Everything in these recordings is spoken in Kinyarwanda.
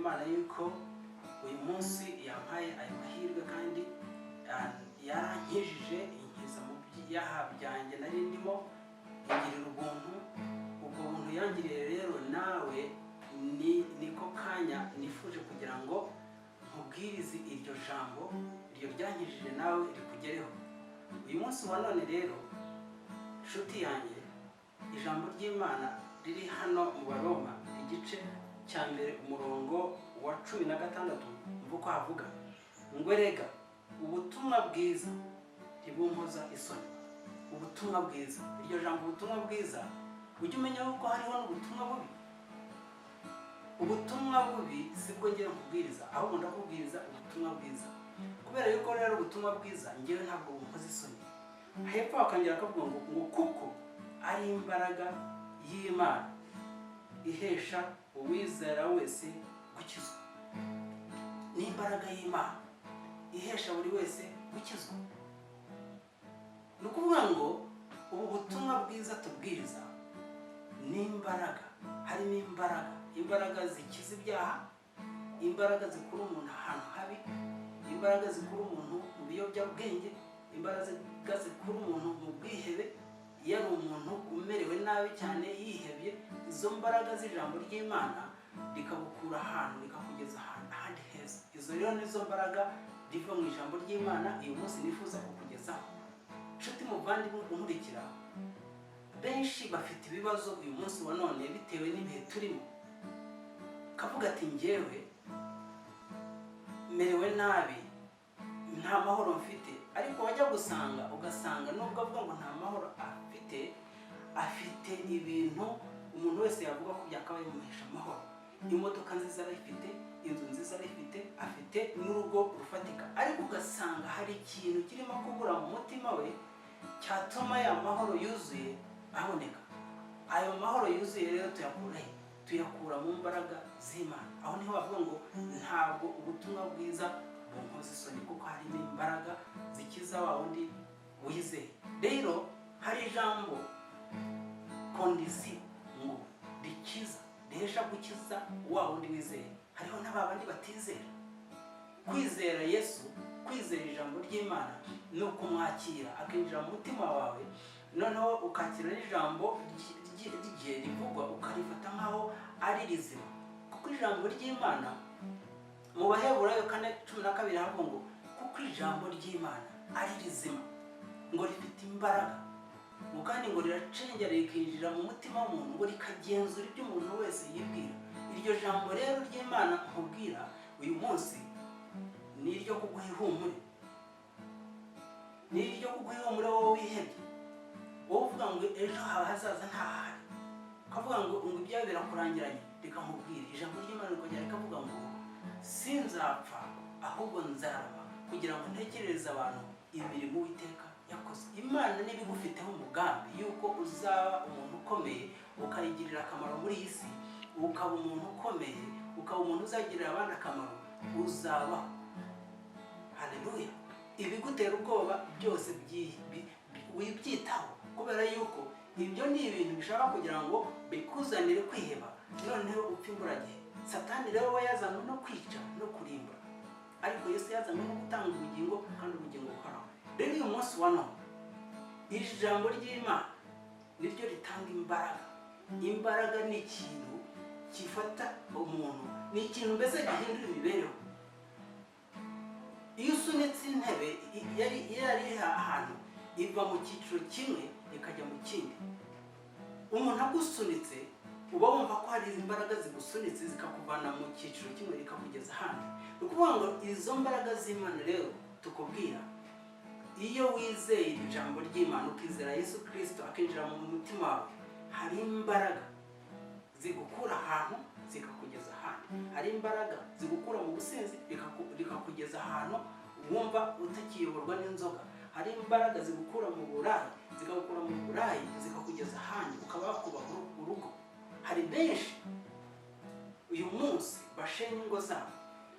Imana yuko uyu munsi yampaye aya mahirwe kandi yarankijije, inkiza mu byaha byanjye nari ndimo, ingirira ubuntu. Ubwo buntu yangiriye rero nawe ni niko kanya nifuje kugira ngo nkubwirize iryo jambo, iryo ryankijije nawe rikugereho. Uyu munsi wa none rero, nshuti yanjye, ijambo ry'Imana riri hano mu Baroma, igice cya 1, umurongo wa 16, mvuga uko havuga ngo: "Erega ubutumwa bwiza ntibunkoza isoni." Ubutumwa bwiza, iryo jambo ubutumwa bwiza, ujye umenya yuko hariho n'ubutumwa bubi. Ubutumwa bubi si bwo ngiye kubwiriza, ahubwo ndakubwiriza ubutumwa bwiza. Kubera yuko rero ubutumwa bwiza ngewe ntabwo bunkoza isoni. Hepfo bakongera bakavuga ngo kuko ari imbaraga y'Imana ihesha uwizera wese gukizwa. Ni imbaraga y'Imana ihesha buri wese gukizwa. Ni ukuvuga ngo ubu butumwa bwiza tubwiriza ni imbaraga, harimo imbaraga, imbaraga zikiza ibyaha, imbaraga zikura umuntu ahantu habi, imbaraga zikura umuntu mu biyobyabwenge, imbaraga zikura umuntu mu bwihebe. Iyo ari umuntu umerewe nabi cyane, yihebye, izo mbaraga z'ijambo ry'Imana rikagukura ahantu rikakugeza ahantu ahandi heza. Izo rero nizo mbaraga riva mu ijambo ry'Imana uyu munsi nifuza kukugezaho, nshuti muvandimwe unkurikira. Benshi bafite ibibazo uyu munsi wa none bitewe n'ibihe turimo. Kavuga ati: "Njyewe merewe nabi, nta mahoro mfite." Ariko wajya gusanga ugasanga nubwo avuga ngo nta mahoro afite, afite ibintu umuntu wese yavuga ko byakabaye bimuhesha amahoro. Imodoka nziza arayifite, inzu nziza arayifite, afite n'urugo rufatika, ariko ugasanga hari ikintu kirimo kubura mu mutima we cyatuma ya mahoro yuzuye aboneka. Ayo mahoro yuzuye rero tuyakura he? Tuyakura mu mbaraga z'Imana. Aho niho bavuga ngo ntabwo ubutumwa bwiza bunkoza isoni, kuko harimo imbaraga zikiza wa wundi wizeye. Rero hari ijambo condition ngo rikiza, rihesha gukiza wa wundi wizeye. Hariho n'aba bandi batizera. Kwizera Yesu, kwizera ijambo ry'Imana, ni ukumwakira akinjira mu mutima wawe, noneho ukakira n'ijambo rye rivugwa, ukarifata nk'aho ari rizima. Kuko ijambo ry'Imana mu Baheburayo 4:12 havuga ngo: "Kuko ijambo ry'Imana ari rizima," ngo "rifite imbaraga," ngo kandi ngo "riracengera rikinjira mu mutima w'umuntu," ngo "rikagenzura ibyo umuntu wese yibwira." Iryo jambo rero ry'Imana nkubwira uyu munsi ni iryo kuguha ihumure, ni iryo kuguha ihumure wowe wihebye, wowe uvuga ngo ejo hawe hazaza ntahari, ukavuga ngo ibyawe birakurangiranye. Reka nkubwire, ijambo ry'Imana rikongera rikavuga ngo: "Sinzapfa, ahubwo nzarama kugira ngo ntekerereze abantu imirimo Uwiteka yakoze." Imana niba igufiteho umugambi yuko uzaba umuntu ukomeye, ukayigirira akamaro muri iyi si, ukaba umuntu ukomeye, ukaba umuntu uzagirira abandi akamaro, uzabaho. Haleluya! Ibigutera ubwoba byose wibyitaho, kubera yuko ibyo ni ibintu bishaka kugira ngo bikuzanire kwiheba, noneho upfa imburagihe. Satani rero we yazanywe no kwica no kurimbura, ariko Yesu yazanywe no gutanga ubugingo, kandi ubugingo buhoraho. Rero uyu munsi wa none iri jambo ry'Imana niryo ritanga imbaraga. Imbaraga ni ikintu gifata umuntu, ni ikintu mbese gihindura imibereho. Iyo usunitse intebe yari iri ahantu, iva mu cyiciro kimwe ikajya mu kindi. Umuntu agusunitse, uba wumva ko hari imbaraga zigusunitse, zikakuvana mu cyiciro kimwe rikakugeza ahandi. Ni ukuvuga ngo izo mbaraga z'Imana rero tukubwira, iyo wizeye iri jambo ry'Imana, ukizera Yesu Kirisito akinjira mu mutima wawe, hari imbaraga zigukura ahantu zikakugeza ahandi. Hari imbaraga zigukura mu businzi rikakugeza ahantu wumva utakiyoborwa n'inzoga. Hari imbaraga zigukura mu burayi, zikagukura mu burayi zikakugeza ahandi, ukaba wakubaka urugo. Hari benshi uyu munsi bashenya ingo zabo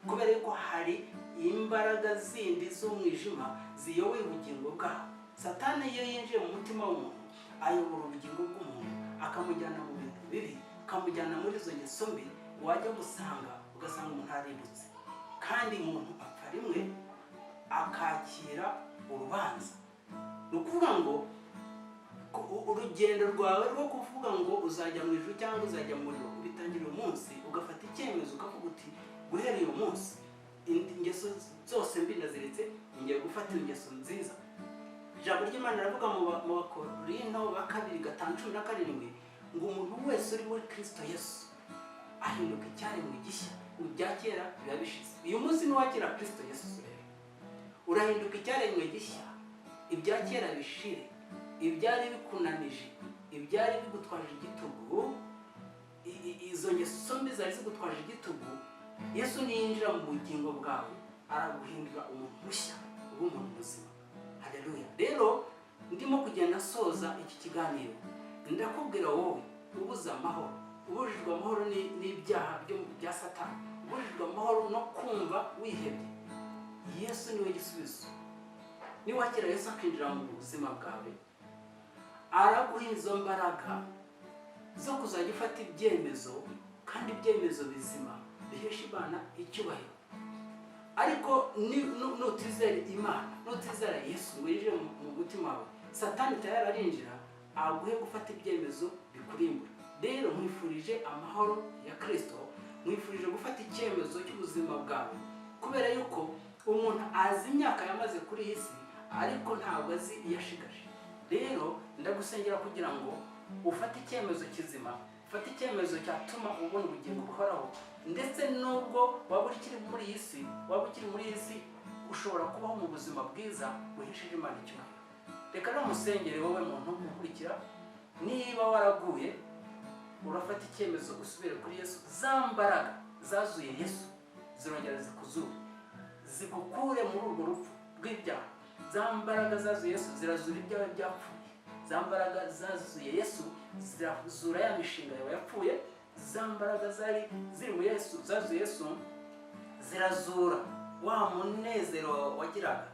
kubera yuko hari imbaraga zindi z'umwijima ziyoboye ubugingo bwabo. Satani iyo yinjiye mu mutima w'umuntu, ayobora ubugingo bw'umuntu, akamujyana mu bintu bibi, akamujyana muri izo ngeso mbi. Wajya gusanga Ugasanga umuntu arimbutse. Kandi umuntu apfa rimwe akakira urubanza. Ni ukuvuga ngo urugendo rwawe rwo kuvuga ngo uzajya mu ijuru cyangwa uzajya mu muriro, ubitangira uyu munsi, ugafata icyemezo, ukavuga uti: "Guhera uyu munsi ingeso zose mbi ndaziretse, ngiye gufata ingeso nziza." Ijambo ry'Imana riravuga mu Bakorinto ba kabiri 5:17 ngo umuntu wese uri muri Kirisito Yesu ahinduka icyaremwe gishya, ibya kera biba bishize. Uyu munsi niwakira Kirisito Yesu rero, urahinduka icyaremwe gishya, ibya kera bishire. Ibyari bikunanije, ibyari bigutwaje igitugu, izo ngeso mbi zari zigutwaje igitugu, Yesu niyinjira mu bugingo bwawe araguhindura umuntu mushya, uba umuntu muzima. Haleluya! Rero ndimo kugenda nsoza iki kiganiro, ndakubwira wowe ubuze amahoro, ubujijwe amahoro n'ibyaha bya Satani, ubujijwe amahoro no kumva wihebye, Yesu niwe gisubizo. Niwakira Yesu akinjira mu buzima bwawe, araguha izo mbaraga zo kuzajya ufata ibyemezo, kandi ibyemezo bizima bihesha Imana icyubahiro. Ariko nutizera Imana, nutizera Yesu ngo yinjire mu mutima wawe, Satani tayari arinjira aguhe gufata ibyemezo bikurimbura. Rero nkwifurije amahoro ya Kirisito, nkwifurije gufata icyemezo cy'ubuzima bwawe, kubera yuko umuntu azi imyaka yamaze kuri iyi si, ariko ntabwo azi iyo ashigaje. Rero ndagusengera kugira ngo ufate icyemezo kizima, ufate icyemezo cyatuma ubona ubugingo buhoraho. Ndetse nubwo waba ukiri muri iyi si, waba ukiri muri iyi si, ushobora kubaho mu buzima bwiza buhesheje Imana icyubahiro. Reka rero musengere wowe muntu ukurikira. Niba waraguye, urafata icyemezo usubire kuri Yesu. Za mbaraga zazuye Yesu zirongera zikuzure, zigukure muri urwo rupfu rw'ibyaha. Za mbaraga zazuye Yesu zirazura ibyawe byapfuye. Za mbaraga zazuye Yesu zirazura ya mishinga yawe yapfuye. Za mbaraga zari ziri muri Yesu, zazuye Yesu, zirazura wa munezero wagiraga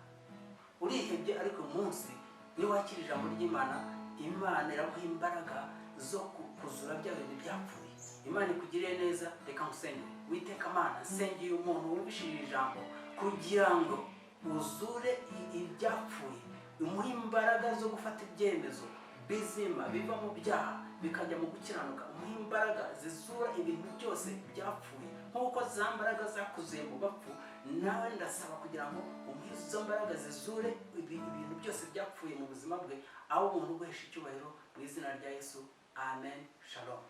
urihebye. Ariko uyu munsi niwakira ijambo ry'Imana, Imana iraguha imbaraga zo kuzura bya bintu byapfuye. Imana ikugiriye neza. Reka nkusengere. Witeka Mana, nsengeye umuntu wumvishije ijambo kugira ngo uzure ibyapfuye, umuhe imbaraga zo gufata ibyemezo bizima biva mu byaha bikajya mu gukiranuka. Umuhe imbaraga zizura ibintu byose byapfuye, nk'uko za mbaraga zakuzuye mu bapfu. Nawe ndasaba kugira ngo umuhe izo mbaraga zizure ibintu byose byapfuye mu buzima bwe, aho umuntu uguhesha icyubahiro. Mu izina rya Yesu, amen. Shalom.